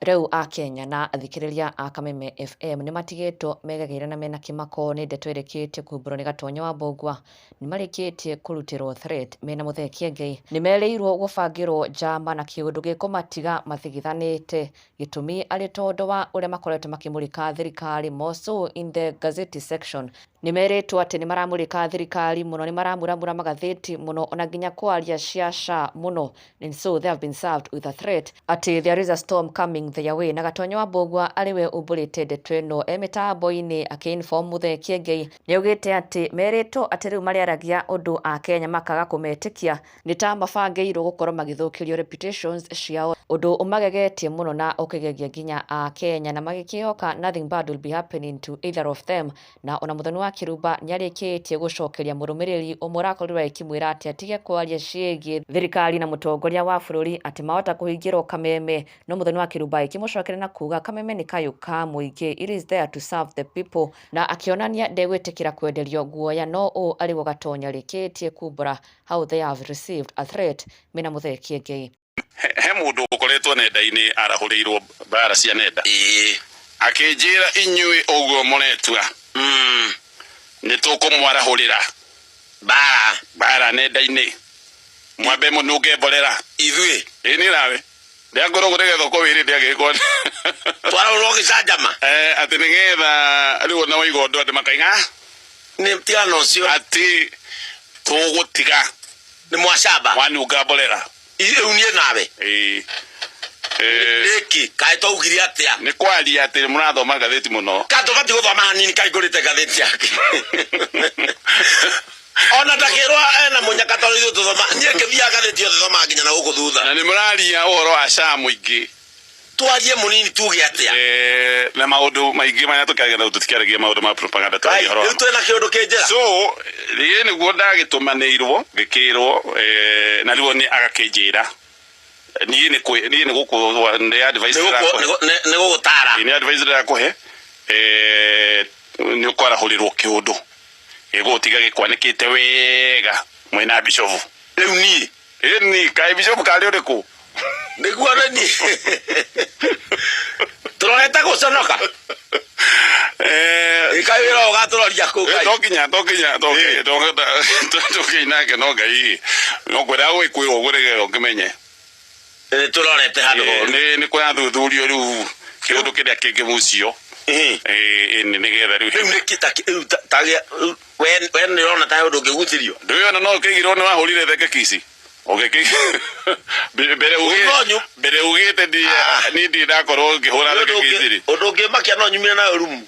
Rĩu Akenya na athikĩrĩria a Kameme FM nĩ matigĩtwo megegeire na mena kĩmako nĩ ndeto ĩrĩkĩtie kumbũrwo nĩ Gatonyo wa Mbũgua. Nĩ marĩkĩtie kũrutĩrwo threat mena Mũthee Kĩengei. Nĩ merĩirwo gũbangĩrwo njama na kĩũndũ gĩkũmatiga mathigithanĩte. Gĩtũmi arĩ tondũ wa ũrĩa makoretwo makĩmũrĩka thirikari more so in the gazeti section. Nĩ merĩtwo atĩ nĩ maramũrĩka thirikari mũno, nĩ maramuramura magathĩti mũno ona nginya kwaria cia SHA mũno. And so they have been served with a threat atĩ there is a storm coming their way. Na Gatonyo wa Mbũgua arĩ we umbũrĩte ndeto ĩno e mĩtambo-inĩ akĩ-inform Mũthee Kĩengei. Nĩ augĩte atĩ merĩtwo atĩ rĩu marĩaragia ũndũ Akenya makaga kũmetĩkia nĩ ta mabangĩirwo gũkorwo magĩthũkĩrio reputations ciao, ũndũ ũmagegetie mũno na ũkĩgegia nginya Akenya na magĩkĩhoka nothing bad will be happening to either of them. Na ona Mũthoni wa Kĩrumba nĩarĩkĩtie gũcokeria mũrũmĩrĩri ũmwe ũrakorirwo agĩkĩmwĩra atĩ atige kwaria ciĩgiĩ thirikari na mũtongoria wa bũrũri atĩ mahota kũhingĩrwo Kameme. No Mũthoni wa Kĩrumba agĩkĩmũcokeria na kuga Kameme nĩ kayũ ka mũingĩ, it is there to serve the people, na akĩonania ndegwĩtĩkĩra kwenderio guoya no ũũ arĩguo Gatonya arĩkĩtie kumbũra how they have received a threat mena Mũthee Kĩengei. He mũndũ ũkoretwo nenda-inĩ arahũrĩirwo mbara cia nenda. Akĩnjĩra inyuĩ ũguo mũretua nĩ tũkũmwarahũrĩra Mbara. Mbara nenda-inĩ mwambe mũnunge mborera. Ithuĩ. Ĩ niĩ nawe ndĩangorwo nĩgetha ũkorwo wĩrĩ ndĩagĩkwo. Twarahũrwo gĩcanjama. Eh, atĩ nĩgetha rĩu ona waiga ũndũ andũ makaiga Nĩ tigana na ũcio. Atĩ tũgũtiga. Nĩ mwacamba. Wanunga mborera. Rĩu niĩ nawe. Ĩĩ. Eh. Nĩkĩ kaĩ twaugire atĩa? Nĩ kwaria atĩ mũrathoma ngathĩti mũno. Ka tũbatiĩ gũthoma hanini kaĩ ngũrĩte ngathĩti yake. Ona ndakĩrwo ena mũnyaka tondũ ithuĩ tũthoma niĩ ngĩthiaga ngathĩti yothe thomaga nginya na gũkũ thutha. Na nĩ mũraria ũhoro wa SHA mũingĩ. Twarie mũnini tuge atĩa? Eh, na maũndũ maingĩ marĩa tũkĩaragia na tũtikĩaragia maũndũ ma propaganda, twaragia ũhoro wa Rĩu twĩna kĩũndũ kĩ njĩra. So ĩĩ nĩguo ndagĩtũmanĩirwo ngĩkĩrwo, eh, na rĩu nĩ agakĩnjĩra niĩ nĩ kwĩ niĩ nĩ gũkũ nĩ advice ndĩrakũhe. Nĩ gũgũtara. Nĩ advice ndĩrakũhe, eh, nĩ ũkwarahũrĩrwo kĩũndũ gĩgũtiga gĩkwanĩkĩte wega mwĩna bishofu. Rĩu niĩ. Ĩni kaĩ bishofu karĩ ũrĩkũ? Nĩguo nĩ niĩ. Tũrorete gũconoka. Eh, Ĩka wĩra ũgatũroria kũu Eh, Ngai. To nginya tũkĩina nake no Ngai no kwenda gwĩkwĩrwo ũguo nĩgetha ũkĩmenye. Nĩ tũrorete handũ horu. Nĩ kũrathuthurio rĩu kĩũndũ kĩrĩa kĩngĩgucio. Ĩni nĩgetha rĩu Rĩu nĩkĩ ta rĩu ta we nĩ ũrona ta ũndũ ũngĩgucĩrio? Ndũĩ no ũkĩigirwo nĩ wahũrire thenge kici. Ũgĩkĩ mbere Ũthonyu. Mbere ugĩte ndi niĩ ndirĩ ndakorwo ngĩhũra Ũndũ thenge kici rĩ. Ũndũ ũngĩmakia no nyumire nayo rumu.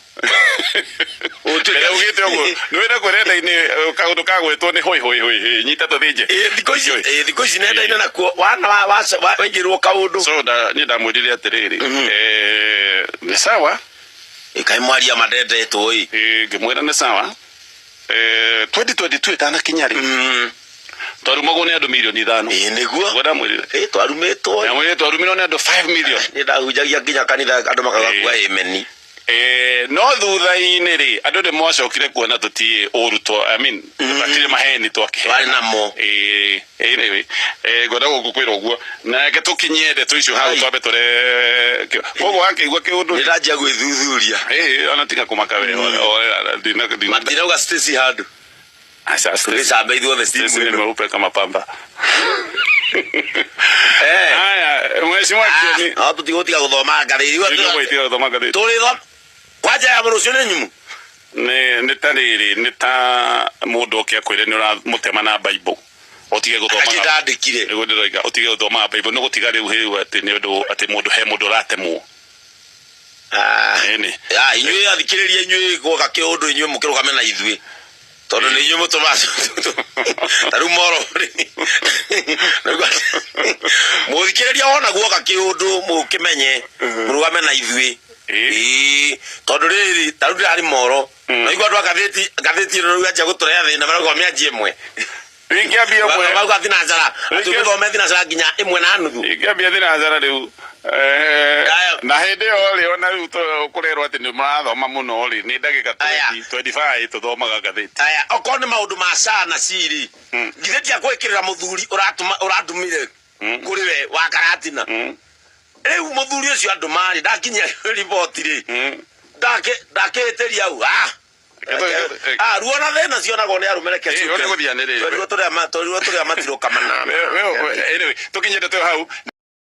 Mbere ugĩte ũguo nĩ wĩna kũ nenda-inĩ kaũndũ kagwĩtwo nĩ hũi hũi hũi hũi nyita tũthĩnje. Ĩĩ thikũ ici, ĩĩ thikũ ici nenda-inĩ nakuo wana waigĩrwo kaũndũ. So niĩ ndamwĩrire atĩrĩrĩ, eh, nĩ sawa. Ĩĩ kaĩ mwaria mandendetwo ĩ. Ĩĩ ngĩmwĩra nĩ sawa. Eh, 2022 ĩtanakinya rĩ, twarumagwo nĩ andũ mirioni 5. Ĩĩ nĩguo. Nĩguo ndamwĩrire. Ĩĩ twarumĩtwo. Ndamwĩrire twarumirwo nĩ andũ 5 million. Niĩ ndahunjagia nginya kanitha andũ makaga kuga ĩmeni. Eh, no thutha-inĩ rĩ andũ nĩ mwacokire kuona tũtiĩ ũru twa, I mean, hatirĩ maheni twakĩheana. Twarĩ namo. Ĩĩ, anyway, eh, ngwenda gũkwĩra ũguo na reke tũkinyie ndeto icio hau twambe tũre koguo wakĩigua kĩũndũ. Nĩ ndanjia gwĩthuthuria. Ĩĩ ona tiga kũmaka we. Matirauga Stacy handũ. Aca, Tũgĩcambe ithuothe Stacy timu nĩ ĩno. mweupe kama pamba. Eh. Haya, mheshimiwa Kioni. Ah, tũtigũtiga gũthoma ngathĩti. Nĩguo gwĩtiga gũthoma ngathĩti. Tũrĩthoma. Kwanja ya rũciũ nĩ nyumu. Nĩ ta rĩrĩ, nĩ ta mũndũ oke akwĩre nĩ ũramũtema na Bible. Ũtige gũthoma. Akĩ ndandĩkire. Nĩguo ndĩroiga, ũtige gũthoma Bible nĩ gũtiga rĩu rĩu atĩ nĩ ũndũ atĩ mũndũ he mũndũ ũratemwo. Ah. Ĩni. Ah, inyuĩ athikĩrĩria inyuĩ gwoka kĩũndũ inyuĩ mũkĩrũgame na ithuĩ. Tondũ nĩ inyuĩ mũtũmaga ta rĩu moro rĩ. Mũthikĩrĩria wona guoka kĩũndũ mũkĩmenye mũrũgame na ithuĩ. Ĩĩ, tondũ rĩrĩ ta rĩu ndĩrarĩ moro. Naigua andũ a ngathĩti ngathĩti ĩno rĩu yanjia gũtũrehe thĩna marauga mĩanjie ĩmwe. Ingĩambia ĩmwe. Marauga thinacara. Atĩ ũgĩthome thinacara nginya 1:30. Ingĩambia thinacara rĩu. Eh, na hĩndĩ ĩyo rĩ ona rĩu kũrerwo atĩ nĩ mũrathoma mũno rĩ nĩ ndagĩka 25 tũthomaga ngathĩti. Aya, okorwo nĩ maũndũ ma SHA na SHI rĩ, githĩ ti a gwĩkĩrĩra mũthuri ũratũma ũratumire kũrĩ we wa Karatina. Rĩu mũthuri ũcio andũ marĩ ndakinyia riboti rĩ, ndakĩhĩtĩria hau. Ah! Ah, ruo na thĩna cionagwo nĩ arũme, reke Ĩ, ũrĩa gũthianĩrĩire. Twerirwo tũrĩa matirũka manana. Anyway, tukinye ndeto ĩyo hau.